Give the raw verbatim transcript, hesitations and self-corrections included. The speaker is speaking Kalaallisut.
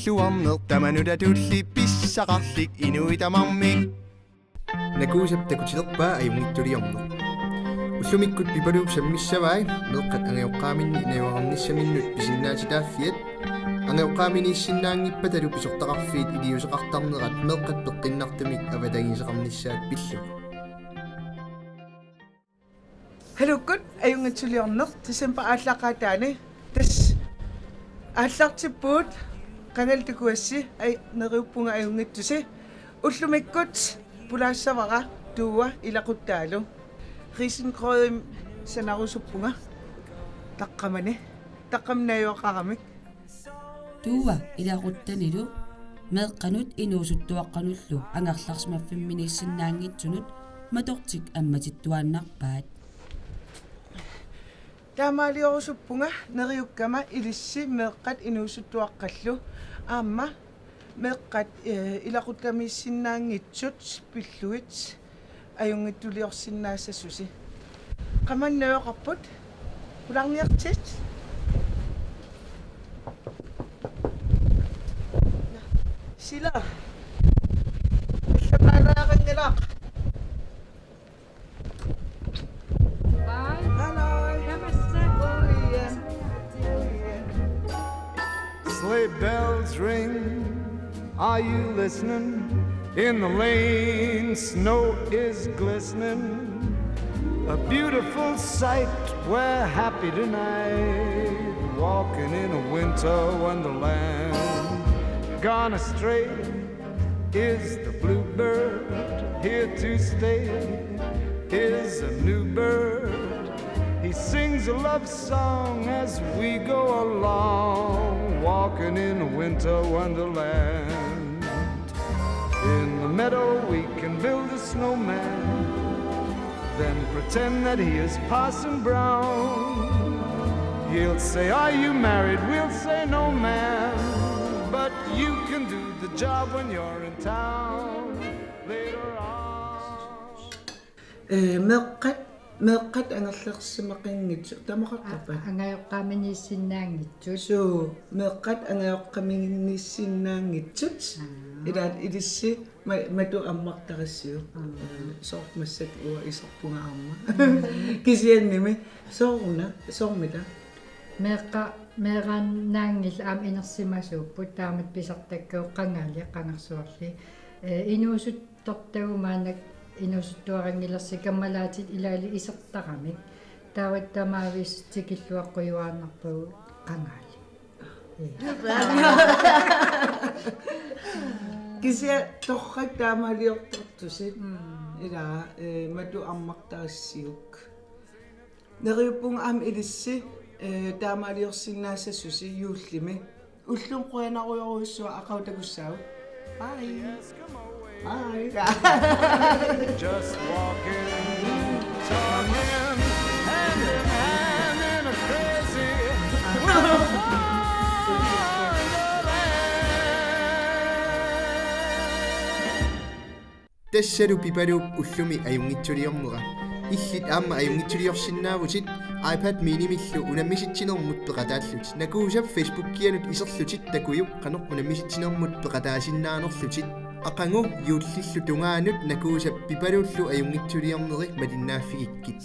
Illuarneq tamanut atulli pissaqarlik inuit tamarmik. Nakuusap takutilerpaa ajunngitsuliorneq. Ullumikkut Pipaluup sammissavai meeqqat angajoqqaaminni najugaqarnissaminnut pisinnaatitaaffiat. Angajoqqaaminiissinnaanngippatalu pisortaqarfiit iliuuseqartarnerat meeqqat peqqinnartumik avatangiiseqarnissaat pillugu. Haluukkut ajunngitsuliorneq, december aallaqqaataani. Tassa aallartippugut Qangali Takuassi, aj-, neriuppunga ajunngitsusi. Ullumikkut pulaassavara Tuua ilaquttaalu. Risengrødimik sanarusuppunga taqqamani. Taqqamani najugaqaramik. Tuua ilaquttanilu meeqqanut inuusuttuaqqanullu angerlarsimaffimminiissinnaanngitsunut matortik ammatittuaannarpaat. Taamaaliorusuppunga neriukkama ilissi meeqqat inuusuttuaqqallu aamma meeqqat, eh, ilaquttamiissinnaanngitsut pillugit ajunngitsuliorsinnaassasusi. Qamani najugaqarput, pulaarniartigit. Sila. Ullamaalaaqanngilaq. Bye. Hello. Namaste. Sleigh bells ring, are you listening? In the lane, snow is glistening. A beautiful sight, we're happy tonight, walking in a winter wonderland. Gone astray is the bluebird, here to stay is a new bird. He sings a love song as we go along, walking in a winter wonderland. In the meadow we can build a snowman, then pretend that he is Parson Brown. He'll say, "Are you married?" We'll say, "No, ma'am." But you can do the job when you're in town later on. Ee, meeqqat, meeqqat angerlarsimaqanngitsut tamaqartarpat? A-, angajoqqaaminiissinnaanngitsut. Suu, meeqqat angajoqqaaminiissinnaanngitsut. Aa. Ilaat ilissi ma-, matu ammartarissiuk. Aa. Ee, soorlu massakkut uanga iserpunga aamma. Mm. Kisiannimi, sooruna, soormita? Meeqqa-, meeraannaanngillat aamma inersimasuupput, taamatut pisartakkavut Qangali, Qangarsuarli. Ee, inuusut- tortagut maannakkut inuusuttuaranngilersi kammalaatit ilaali isertaramik. Taava tamaavisa tikilluaqqujuaannarpagut Qangali. Ee. Kisianni torrak taamaaliortartusi. Mm. Ilaa, ee, matu ammartarissiuk. Neriuppunga aamma ilissi, ee, taamaaliorsinnaassasusi juullimi. Ullumi qujanarujorujussuaq, aqagu takussaagut. Bye. Bye. Just walking, talking, hand in hand in a crazy wonderland. Tassalu Pipaluup ullumi ajunngitsuliornera. Illit aamma ajunngitsuliorsinnaavutit, iPad minimillu unammisitsinermut peqataallutit. Nakuusap Facebookianut iserlutit takujuk qanoq unammisitsinermut peqataasinnaanerlutit. Aqagu juullillu tungaanut Nakuusap Pipaluullu ajunngitsuliorneri malinnaaffigikkit.